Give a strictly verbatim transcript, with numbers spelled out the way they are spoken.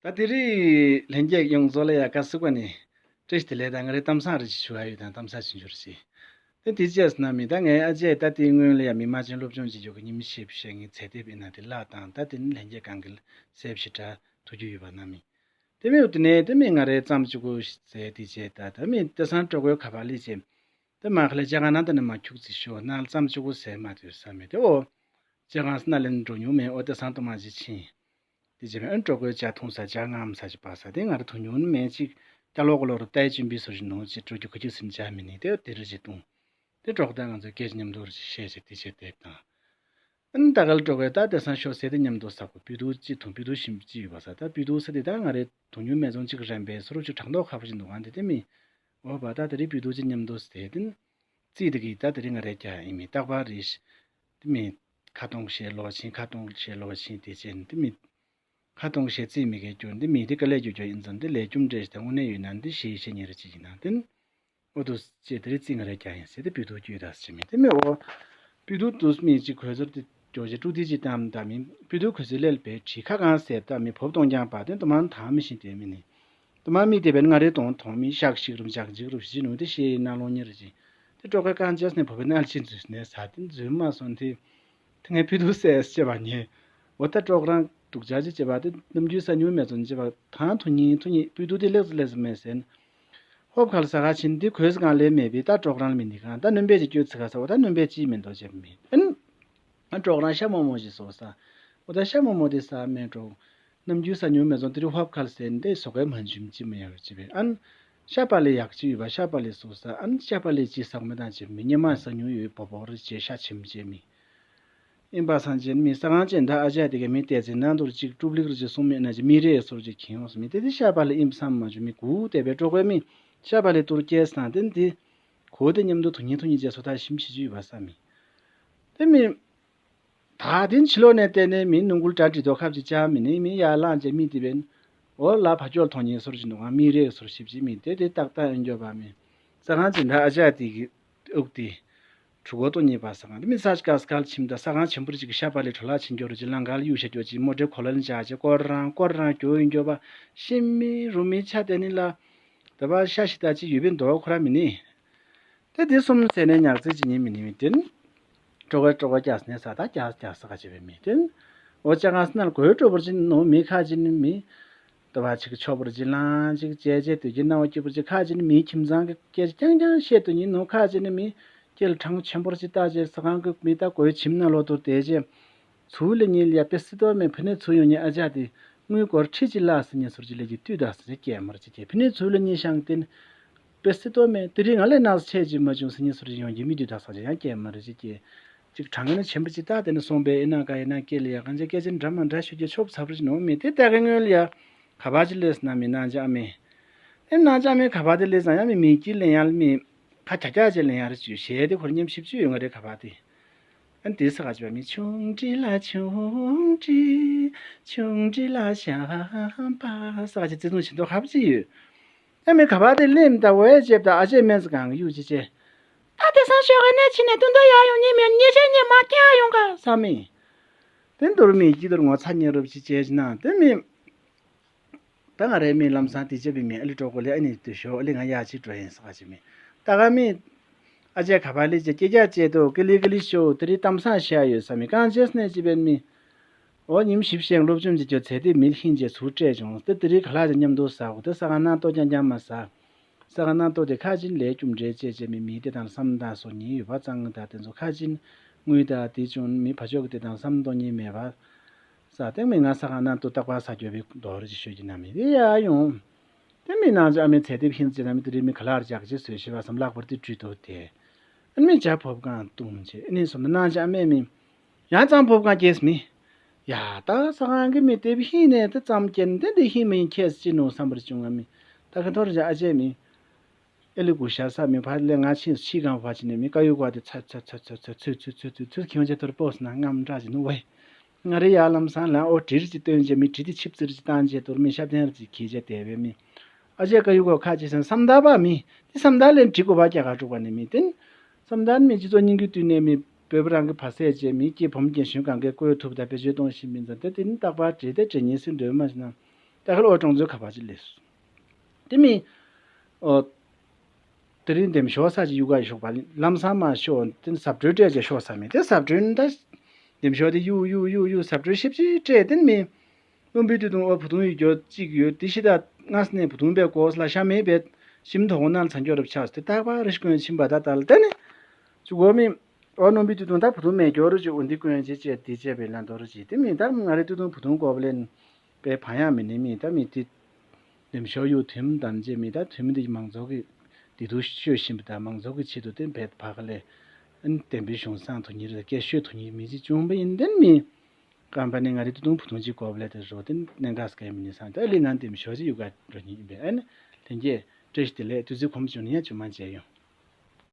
ད་དེ་རིང་ལྷན་རྒྱས་ཡོངས་རྫོགས་ལ་ཡ་བཀའ་ཟུར་པ་ནས་བཀྲ་ཤིས་བདེ་ལེགས་དང་། ང་རའི་གཏམ་བཟང་རེ་ཞིག་ཞུ་ཡ་ཡོད་དང་། གཏམ་བཟང་ཞིག་འབྱོར་ཞིག་དེ་དེ་ཅི་ཡ་ཟེར་ན་མི་ད་ངའི་ཨ་ཅེ་ད་དེའི་སྔོན་ལ་ཡ་མི་མང་ཆེན་སློབ་སྦྱོང་བྱེད་རྒྱུ་གི་ཉིན་ཤེས་བཤད་ངེས་ཚད་དེབ་ཡིན་ན་དེ་བཀླགས་དང་། ད་དེ་ནི་ལྷན་རྒྱས་གང་གི་གསལ་བཤད་འདྲ་ཐུགས་རྒྱུས་ཡོད་པ་ན་མི། དེ་མིན་དེ་ནས་དེ་མིན་ང་རའི་རྩོམ་གཅིག་པོ་ཟེར་དེ་བྱས། ད་ད་མི་དེ་སང་སྤྲོ་དགོས་ཁ་པར་ལས་བྱས། དེ་མ་ཁ་ལས་ཇ་ཁང་ནང་དེ་ནས་མ་ཁྱུག་ཙི་ཤོག་ན་རྩོམ་གཅིག་པོ་ཟེར་མ་དུས་ས་མེད་དེ། འོ་ཇ་ཁང་སྣ་ལེན་འགྲོ་མྱོང་མེད། འོ་དེ་སང་དུ་མ་ཅི་ཕྱིན། དེ་རྗེས་མའི་ཨ་ནི་སྤྲོ་དགོས་ཇ་འཐུང་ས་ཇ་མངམ་ས་ཅིག་པ་ས་དེ་ང་ར་ཐུང་ཉུང་མེད་ཅིག་སྐྱ་ལོག་གོ་ལོག་རུ་ལྟའི་ཅིན་པི་སོ་ཞིག་ནང་ཅིག་སྤྲོ་རྒྱུ་ཁ་ཅིག་ཟིན་ཇ་མི་ནི་དེ་དེ་རུ་ཅིག་བཏུང་། དེ་སྤྲོ་དང་ང་ཚོའི་སྐད་ཆ་མཉམ་དུ་རུ་ཅིག་བཤད་ཅིག་དེ་བྱས་དེབ་དང་། ཨ་ནི་ད་ག་ལ་སྤྲོ་དགོས་ད་དེ་སང་ཤོག་ཟེར་དེ་མཉམ་དུ་ཟ་དགོས། པི་དུ་ཅིག་འཐུང་། པི་དུ་ཞིམ་ཅིག་ཡོད་པ་ས། ད་པི་དུ་ས་དེ་ད་ང་རའི་ཐུང་ཉུང་མེད་ཙང་ཅིག་རན་པའི་སོ་རུ་ཅིག་གྲང་མདོག་ཁ་པོ་ཅིག་འདུག་ག་འདི་དེ་མི། འོ་བ་ད་དེ་རིང་པི་དུ་ཅིག་མཉམ་དུ་ཟ་དེ་དེ་ནི། རྩིས་དེ་གིས་ད་དེ་རིང་ང་རེ་རྒྱག་ཡིན་མི་རྟག་པར་རེད། དེ་མི། ཁ་གཏོང་བྱེད་ལོག་ཕྱིན། ཁ་གཏོང་བྱེད་ལོག་ཕྱིན་དེ་བྱས་ནས་དེ་མི། ཁ་གཏོང་བྱེད་རྩིས་མི་དགེ་སྐྱོར་འདི་མི་དེ་དཀའ་ལས་རྒྱུ་རྒྱུ་ཡིན་ཙང་དེ་ལས་རྒྱུ་འབྲས་དེ་དངོས་གནས་ཡོད་ན་འདི་ཞེས་བཤད་ཉེ་རུ་ཅིག་ཡིན་ན་དེ་ནི། འོ་དུ་ཅེས་དེ་རིང་རྩིས་ང་རེ་རྒྱག་ཡིན་ཟེར་དེ་པི་དུ་བསྐྱོད་ད་ཟེར་མི་དེ་མི། འོ་པི་དུ་དུ་མི་ཅིག་གོས་ཟུར་དེ་ཇོ་ཇེ་ཀྲུ་དེ་ཅིག་དམ་ད་མི་པི་དུ་གོས་ཟུར་ལེལ་པའི་བྲིས་ཁ་གང་ཟེར་ད་མི་བོབ་གཏོང་རྐྱང་པ་དེ་དུ་མ་ཐང་མི་ཤིན་དེ་མི་ནི། དུ་མ་མི་དེ་བས་ང་རེ་གཏོང་ཐོང་མི་ཤག་ཤིག་རུམ་ཞག་འཇིག་རུབ་ཞིག་ནུ་དེ་ཤེས་ཡིན་ན་ལོང་ཉེ་རུ་ཅིག་དེ་སྤྲོ་ཁ་གང་བྱས་ནས་བོ་བའི་ནང་ལ་ཕྱིན་འཛུལ་ནས་ཟ་དེ་འཛུལ་མ་སོང་དེ། དེ་ངས་པི་དུ་ཟེར་ཅེས་པ་ཉེ། འོ་ད་སྤྲོ་རང་སྡུག་ཅག་ཅེས་བྱས་པ་དེ་ནམ་རྒྱུན་ས་ཉུང་མེད་ཙང་ཅེས་པ་ཐང་ཐུ་ཉིན་ཐུ་ཉིན་པི་དུ་དེ་ལེགས་སུ་ལེགས་སུ་མེད་ཟེར་ན། ཧོབ་ཁ་ལ་ཟ་ཁ་ཕྱིན་དེ་གོས་སུ་གང་ལས་མེད་པས་ད་སྤྲོ་རང་ལ་མི་འདི་གང་ད་སྣོན་པས་ཅིག་སྐྱོད་ཚིག་ག་ཟ། འོ་ད་སྣོན་པས་ཅིས་མི་འདོག་ཅེས་མི་ཨན། ཨ་ནི་གྲོགས་རང་ཤ་མོག་མོག་ཞིག་བཟོ་ས། འོ་ད་ཤ་མོག་མོག་དེ་ཟ་མེད་འགྲོ། ནམ་རྒྱུན་ཟ་མྱོང་མེད་ཙང་དེ་རིང་ཧོབ་ཁལ་ཟེར་འདི་བཟོ་གའི་མ་འཇུམ་ཅི་མི་ཡག་ཅི་བས་ཨན། ཤ་པ་ལི་ཡག་ཅི་ཡོད་པ་ཤ་པ་ལི་བཟོ་ས། ཨན་ཤ་པ་ལི་ཅི་ཟ་མི་དང་ཅི་མི་ཉི་མ་ཟ་མྱོང་ཡོད་པོ་པོ་རི་ཅི་ཤ་ཆེམ་ཅི་མི། ཨིན་པ་སང་ཅན་མི་ས་གང་ཅན་ད་ཨ་ཅག་དེ་ག་མི་ཏེ་ཙི་ནང་དུ་ཅིག་ཀྲུབ་ལིག་རི་ཅི་སོང་མེད་ན་ཅི་མི་རེ་སོར་ཅི་ཁྱིང་ཡོང་སོང་མི་དེ་དེ་ཤ་པ་ལི་ཨིན་པ་སང་མ་ཅུ་མི་གུ་དེ་བས་སྤྲོ་གའི་མི་ཤ་པ་ལི་ཏུར་སྐྱེལ་སང་དེ་འདི། གོ་དེ་མཉམ་དུ་ཐུང་ཉིན་ཐུང་ཉིན་ཅེས་སོ་ད་ཞིམ་ཤི་ཅི་ཡོད་པ་ས་མི། དེ་མི། ད་དེ་ཕྱི་ལོགས་ནས་བལྟས་ནས་མི་ནུ་འགུལ་གྲ་འགྲིག་དོ་ཁབ་ཅིག་ཅག་མི་ནི་མི་ཡར་ལངས་ཅེས་མི་དེ་བས། འོ་ལ་ཕ་ཅོལ་མཐོང་ཉིན་སོར་ཅི་འདུག་ང་མི་རེ་སོར་ཞིབ་ཅི་མི་དེ་དེ་ཏག་ཏག་ཨེ་འགྱོ་བ་མི། ས་གང་ཅི་འདྲ་ཨ་ཅག་དེ་གི་དབུགས་དེ། གྲུ་གོ་ཏོ་ཉེས་པ་ས་གང་དེ་མི་ས་ཅི་ཀ་སི་ཀལ་ཆིམ་ད་ས་གང་ཆེན་པོར་ཅིག་ཤ་པ་ལི་གྲོ་ལ་ཆིན་འགྱོ་རུ་ཅི་ལང་གལ་གཡུག་ཤ་འགྱོ་ཅི་མོ་ཏྲེ་གོ་ལ་ལ་ཅག་ཅི་སྐོར་རང་སྐོར་རང་འགྱོ་ཡིན་འགྱོ་བ། ཤི་མི་རུ་མི་ཆ་དེ་ནི་ལ། དེ་བ་ཤ་ཤི་ད་ཅི་ཡོད་པའི་འདོ་ཁོ་ར་མི་ནི། དེ་དེ་གསུམ་ཟེར་ནས་ཉག་ཚེ་ཅི་ཉིན་མི་ཉིན་མི་དེ་ནི། སྤྲོ་ག་སྤྲོ་ག་རྒྱག་ནས་ས་ད་རྒྱག་རྒྱག་ས་ག་ཅི་བས་མི་དེ་ནི། འོ་ཅག་གང་སྣར་གོས་སྤྲོ་བར་ཅི་ནོ་མི་ཁ་ཅི་ནི་མི། དེ་བ་ཅིག་ཆོ་བར་ཅི་ལང་ཅིག་བྱས་བྱས་དུས་ཀྱི་སྣང་བ་སྐྱིད་པར་ཅི་ཁ་ཅི་ནི་མི་ཁྱིམ་ཚང་གི་སྐད་ཅི་རྐྱང་རྐྱང་བཤད་དུ་ཉིན་ནོ་ཁ་ཅི་ནི་མི། སྐྱེལ་གྲངས་ཆེན་པོར་ཅི་ལྟ་བྱས་ས་གང་གི་མི་ད་གོས་ཁྱིམ་ན་ལོ་ཏོ་དེ་བྱས། ཚུའུ་ལེ་ཉིན་ལ་པེ་སི་ཏོ་མེ་ཕུ་ནེ་ཚུ་ཡོང་ཉིན་ཨ་ཅག་དེ་དངུལ་སྒོར་ཁྲི་གཅིག་ལ་སི་ཉིན་སོར་གཅིག་ལས་ཀྱི་དུས་དག་སི་སྐྱེལ་མར་གཅིག་སྐྱེལ་ཕུ་ནེ་ཚུའུ་ལེ་ཉིན་ཤང་སྟེན། པེ་སི་ཏོ་མེ་དེ་རིང་ང་ལས་ནགས་ཆེ་གཅིག་མ་བྱུང་སི་ཉིན་སོར་གཅིག་ཡོང་གི་མི་དུས་དག་སི་ཡང་སྐྱེལ་མར་གཅིག་སྐྱེལ། གཅིག་གྲངས་ངན་ཆེན་པོ་གཅིག་ད་དེ་ནི་སོང་པས་ཨེ་ན་ཀ་ཨེ་ན་སྐྱེལ་ཡ་གང་ཅི་སྐད་ཅིག་འདྲ་མ་འདྲ་ཤོད་ཀྱི་ཆོབ་ཚ་པོ་ཞིག་ནོ་མེ་དེ་ལྟ་གི་སྔོན་ལ་ཡ་ག་པ་ཅི་ལས་ན་མི་ནང་ཅག་མེ། ཨེ་ནང་ཅག་མེ་ག་པ་དེ་ལས་ཙང་ཡ་མི་མི་སྐྱིད་ལེན་ཡ་ལ་མི། ཁ་ཁྱ་ཁྱ་ཅེས་ལེན་ཡར་ཅུ་ཞེས་དེ་ཁོར་མཉམ་ཞིབ་ཅུ་ཡོད་ང་རེ་ཁ་པ་དེ། ཨན་དེ་ས་ག་ཅི་བ་མི་ཆུང་འདྲི་ལ་ཆུང་འདྲི། ཆུང་འདྲི་ལ་ཞང་པ་ས་ག་ཅི་བརྩེ་དུང་ཆེ་མདོག་ཁ་པ་ཅི་ཡོད། ཨ་མི་ཁ་པ་དེ་ལེམ་ད་འོད་ཅེབ་ད་ཨ་ཅེ་སྨན་ཟི་གང་གི་གཡུག་ཅི་ཅེ། ད་དེ་སང་ཤོག་ག་ནས་ཕྱི་ནས་དུན་དུ་ཡ་ཡོང་ཉི་མེར་ཉེ་ཆེ་ཉེ་མ་ཀྱ་ཡོང་ག་ས་མི། དེ་མདོར་མི་སྐྱིད་དུར་ངོ་ཚ་ཉེ་རུབ་ཅི་ཅེ་ཅི་ན་དེ་མི། ད་ང་རའི་མི་ལམ་སང་དེ་ཅེ་བི་མི་ཨ་ལི་གྲོགས་པོ་ལས་ཨ་ནི་དུ་ཞོ་ཨ་ལི་ང་ཡ་ཅི་འགྲོ་ཡིན་ས་ག་ཅི་མི། ད་ག་མི། ཨ་ཅེ་ག་པ་ལི་ཅེ་ཀྱེ་ཀྱ་ཅེ་དོ་ཀི་ལི་ཀི་ལི་ཤོ་དེ་རི་གཏམ་སང་ཤ་ཡོད་ས་མི་གང་ཅེས་ནས་ཅི་བེན་མི། འོ་ཉིམ་ཞིབ་ཤེང་སློབ་སྦྱོང་ཅི་ཅོ་ཚེ་དེ་མི་ལྷིན་ཅེ་ཚུར་སྤྲད་བྱུང་སྟེ་དེ་རི་ག་ལ་ཅེ་མཉམ་དུ་ཟ་འོ་དེ་ས་ག་ན་ཏོ་རྐྱང་རྐྱང་མ་ཟ། ས་ག་ན་ཏོ་དེ་ཁ་ཅིན་ལས་རྒྱུ་འབྲས་ཅེ་ཅེ་མི་མི་དེ་དང་བསམ་དང་སོ་ཉིན་ཡོད་པ་ཙང་ད་དེ་ཚོ་ཁ་ཅིན་དངུལ་དང་དེ་ཅུང་མི་ཕ་ཆོག་དེ་དང་བསམ་དོ་ཉིན་མེད་པ། ས་སྟེང་མི་ང་ས་ག་ན་ཏོ་རྟག་པ་ས་གྱོད་པའི་རྡོ་རི་ཅི་ཤོད་ཀྱི་ན་མི་དེ་ཡ་ཡོང་། དེ་མི་ནང་ཅི་ཨ་མའི་ཚེ་དེབ་ཧིན་ཅི་ན་མི་དེ་རི་མི་ག་ལར་ཅག་ཅི་སོས་ཤི་བ་བསམ་ལག་པར་དེ་བྲིས་ཏོ་དེ། ཨ་མི་ཇ་ཕོབ་གང་བཏུང་ཅེ་ཨ་ནི་སོ་མི་ནང་ཅི་ཨ་མའི་མི། ཡང་ཙམ་ཕོབ་གང་སྐྱེས་མི། ཡ་ད་ས་གང་གི་མི་དེབ་ཧིན་ནས་དེ་ཙམ་སྐྱེན་དེ་འདི་ཧིན་མི་ཡིན་ཁྱེད་ཅི་ནོ་བསམ་པར་བྱུང་ང་མི། ད་ག་ཐོར་ཅི་ཨ་ཅེ་མི། ཨེ་ལི་གུ་ཤ་ས་མི་ཕ་ལེ་ང་ཕྱིན་ཕྱི་གང་ཕ་ཕྱིན་ནས་མི་ཀ་ཡུ་ཀ་དེ་ཚ་ཚ་ཚ་ཚ་ཚ་ཚ་ཚ་ཚ་ཚ་ཚ་ཁྱོད་ཅེ་ཐོར་པོ་སི་ན་རྔམ་འདྲ་ཅི་ནུ་བས། ང་རེ་ཡ་ལམ་སང་ལ་ཨོ་དྲིར་ཅི་སྟོན་ཅེ་མི་དྲི་དེ་ཆིབ་ཙིར་ཅི་བཏང་ཅེ་ཐོར་མི་ཤ་བརྟན་ར་ཅི་ཁྱི་ཅེ་དེ་བས་མི། ཨ་ཅེ་ཀ་ཡུ་ཀ་ཁ་ཅི་སན་བསམ་ད་པ་མི་དེ་བསམ་ད་ལེན་དྲི་གོ་བ་རྒྱ་གར་དྲུག་པ་ནས་མི་བསྟན། བསམ་ད་མི་སྤྱི་ཚོགས་སྙིང་གི་དུས་ནས་མི་བོད་པ་རང་གི་ཕ་སད་ཅེ་མི་སྐྱེ་བུམ་སྐྱེ་ཤུན་གང་གའི་བཀོད་ཐུབ་ད་བེད་སྤྱོད་གཏོང་ཤི་མི་འཛིན་དེ་དེ་ནི་རྟག་པར་དྲི་དེ་དྲི་ཉེ་སུན་འདོད་མ་ཞི་ན། ད་ཁ་ལོ་གྲོང་ཚོའི་ཁ་པར་ཅིག་སླེབས་སོང་། དེ་མིན། ཨོ། དེ་རིང་འདེམས་ཤོག་ས་ཅིག་གཡུག་ག་ཤོག་པ་ལམ་སང་མ་ཤོག་དེ་ཟབ་སྤྲོས་སྤྲད་ཅེས་ཤོག་ས་མེད་དེ་ཟབ་སྤྲོས་ད། འདེམས་ཤོག་དེ་གཡུག་གཡུག་གཡུག་གཡུག་ཟབ་སྤྲོས་ཞིབ་ཅིག་སྤྲད་དེ་མིན། སྣུམ་པའི་དུས་ཐུང་ཨོ་བུ་ཐུང་ཡོད་རྒྱུ་གཅིག་ཡོད་དེ་ཤི་ད་སྔ་ས་ནས་བུ་ཐུང་པའི་གོ་ས་ལ་ཤ་མེད་པས་ཤིམ་དོག་ནང་ཚང་སྐྱོ་རབ་ཆགས་སུ་དེ་རྟག་པར་རི་ཤི་ཀོན་ཕྱིན་པ་ད་ལྟ་ལ་བལྟས་ནས་ཅུ་གོ་མིན། ཨོ་ནོམ་པི་ཏུ་ཏུང་ད་བུ་ཐུང་མེད་སྐྱོ་རུ་ཅི་འོན་ཏི་ཀོན་ཅི་ཅེ་ཏི་ཅེ་བེ་ལན་དོ་རུ་ཅི་ཏི་མི་ད་ང་རེ་ཏུ་ཏུང་བུ་ཐུང་ཀོ་བ་ལེན་པའི་ཕ་ཡང་མི་ནི་མི་ད་མི་ཏི་འདེམས་ཤོག་ཡུ་ཐུམ་དམ་ཅེ་མི་ད་ཐུམ་འདི་མང་ཚོགས་ཀྱི་དི་དུ་ཤོད་བཞིན་པ་ད་མང་ཚོགས་ཀྱི་ཆེད་དུ་ཏེ་བེད་ཕ་ག་ལེ་ཨན་བསྟན་པའི་གཞུང་སང་དུ་ཉིར་སྐད་ཤོད་དུ་ཉིར་མི་ཅི་ཅུང་པ་ཡིན་ཏན་མི་ཀམ་པ་ནི་ང་རེ་ཏུ་ཏུང་བུ་ཐུང་ཅི་ཀོ་བ་ལེ་ཏེ་རོ་ཏན་ནན་ག་སྐད་མི་ནི་སང་ད་ལི་ནང་འདེམས་ཤོག་ཅི་ཡུ་ག་རོ་ཉི་ཡིན་པས་ཨན་ལྷན་རྒྱས་བཀྲ་ཤིས་བདེ་ལེགས་དུས་ཚོད་གོམ་བྱུང་ནི་ཡང་ཅུང་མ་མཇལ་ཡོང་།